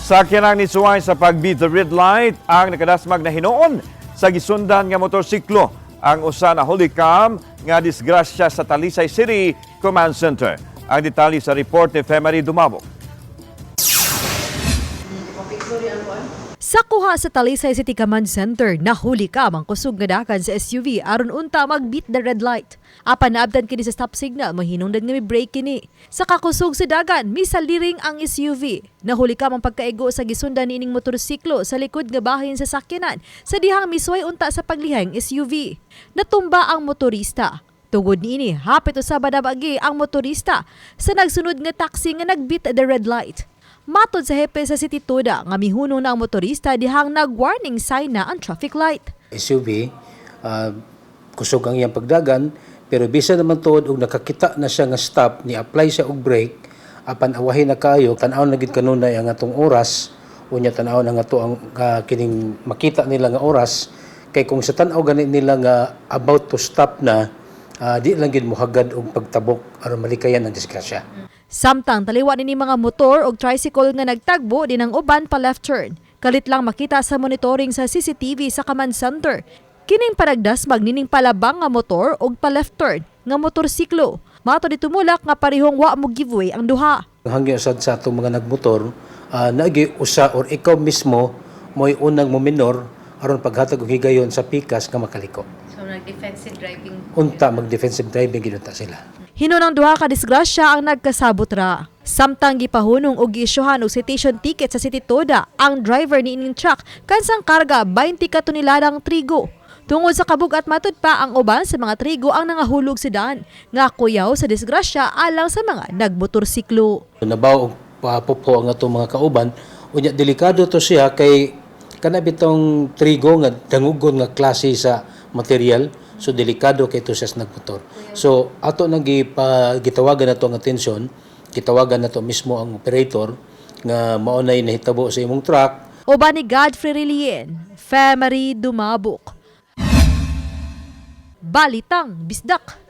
Sakyanan ni suway sa pag-beat the red light ang nakadasmag na hinuon sa gisundan nga motorsiklo. Ang usa na hulikam nga disgrasya sa Talisay City Command Center. Ang detalye sa report ni Femery Dumabok. Sa kuha sa Talisay City Command Center, nahuli ka ang kusog nga dakan sa SUV aron unta mag-beat the red light. Apan naabdan kini sa stop signal, mahinungdan nga mi-brake kini. Sa kakusog sa dagan, misaliring ang SUV. Nahuli ka ang pagkaigo sa gisundan niining motorsiklo sa likod nga bahin sa sakyanan sa dihang misuway unta sa paglihang SUV. Natumba ang motorista. Tungod niini, hapit usab nabagi ang motorista sa nagsunod nga taxi nga nag-beat the red light. Matod sa hepe sa City Toda nga mihunong na ang motorista dihang nag-warning sign na ang traffic light. SUV, kusog ang iyang pagdagan, pero bisan naman tuod og nakakita na siya nga stop, ni apply siya og brake, apan awahin na kayo, tan-aw na gid kanunay ang atong oras, unya tan-aw na nga to ang kining makita nila nga oras, kay kung sa tan-aw gani nila nga about to stop na, di lang gid mohagad og pagtabok aron malikayan ang disgrasya. Samtang taliwa nini mga motor og tricycle nga nagtagbo din ang uban pa left turn. Kalit lang makita sa monitoring sa CCTV sa command center. Kining panagdasmag nining palabang nga motor og pa left turn nga motorsiklo. Mato ditumulak nga parehong wa mo giveaway ang duha. Ang hangyo sad sa atong mga nagmotor, naagi usa or ikaw mismo mo'y unang mominor aron paghatag og higayon sa pikas nga makaliko. So, nag-defensive driving. Unta mag-defensive driving gid unta sila. Hinunang duha ka disgrasya ang nagkasabot ra. Samtang gipahunong og giisyuhan og citation ticket sa City Toda ang driver niining truck kansang karga 20 ka toneladang trigo. Tungod sa kabug-at, matud pa ang uban sa mga trigo ang nangahulog sa daan nga kuyaw sa disgrasya alang sa mga nagmotorsiklo. Nabaw og pupho ang atong mga kauban, unya delikado to siya kay kana bitong trigo nga dangugon nga klase sa material, so delikado kay to siya sa nagmotor. So ato nang gitawagan nato ang atensyon, gitawagan nato mismo ang operator nga mao nay nahitabo sa imong truck. Uban ni Godfrey Relien, Femery Dumabok. Balitang Bisdak.